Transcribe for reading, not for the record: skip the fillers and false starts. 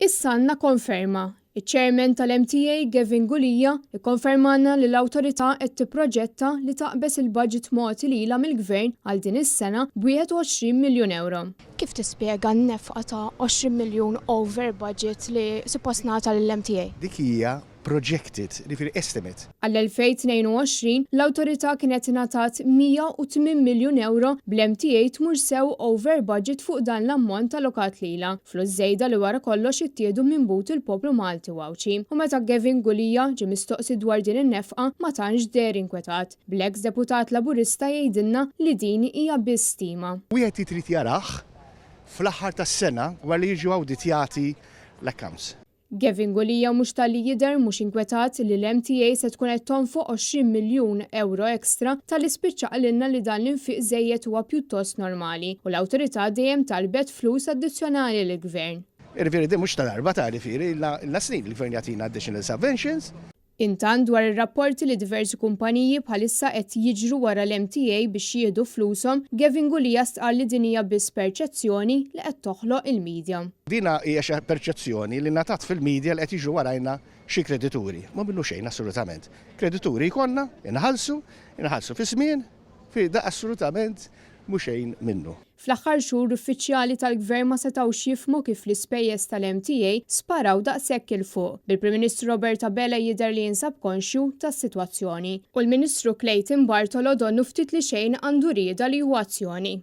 Issa għandna konferma. Iċ-Chairman tal-MTA Gavin Gulia ikkonfermalna li l-Awtorità qed tipproġetta li taqbeż il-budget mogħti lilha mill-Gvern għal din is-sena b'21 miljun ewro. Kif tispjega n-nefqa ta' 20 miljun over budget li suppost ngħata lill-MTA? Dik hija projected, jiġifieri estimate. Għall-2022, l-Awtorità kienet ingħatat 108 miljun ewro bl-MTA tmur sew over budget fuq dan l-ammont allokat lilha, flus żejda li wara kollox ittieħdu minn but il-poplu Malti u Għawdxi. U meta Gavin Gulia ġie mistoqsi dwar din in-nefqa ma tantx deher inkwetat, bl-eks deputat Laburista jgħidilna li din hija biss stima. Wieħed jrid jarah fl-aħħar tas-sena wara li jiġu awditjati l-accounts. Gavin Gulia mhux talli jidher mhux inkwetat li l-MTA se tkun qed tonfoq 20 miljun ewro extra talli spiċċa qalilna li dan l-infiq żejjed huwa pjuttost normali u l-awtorità dejjem talbet flus addizzjonali lill-Gvern. Jiġifieri din mhux ta' darba ta' jiġifieri ilna snin il-Gvern jagħtina additional subventions. Intant dwar ir-rapporti li diversi kumpaniji bħalissa qed jiġru wara l-MTA biex jieħdu flushom, Gavin Gulia stqarr li din hija biss perċezzjoni li qed toħloq il-media. Din hija xi perċezzjoni li ngħatat fil-media li qed jiġru warajna xi kredituri. Mhu minnu xejn assolutament. Kredituri jkollna, inħallsu, inħallsu fi żmien, fi da assolutament mhu xejn minnu. Fl-aħħar xhur uffiċjali tal-Gvern ma setgħux jifhmu kif l-ispejjeż tal-MTA sparaw daqshekk 'il fuq, bil-Prim Ministru Robert Abela jidher li jinsab konxju tas-sitwazzjoni. U l-Ministru Clayton Bartolo donnu ftit li xejn għandu rieda li jieħu azzjoni.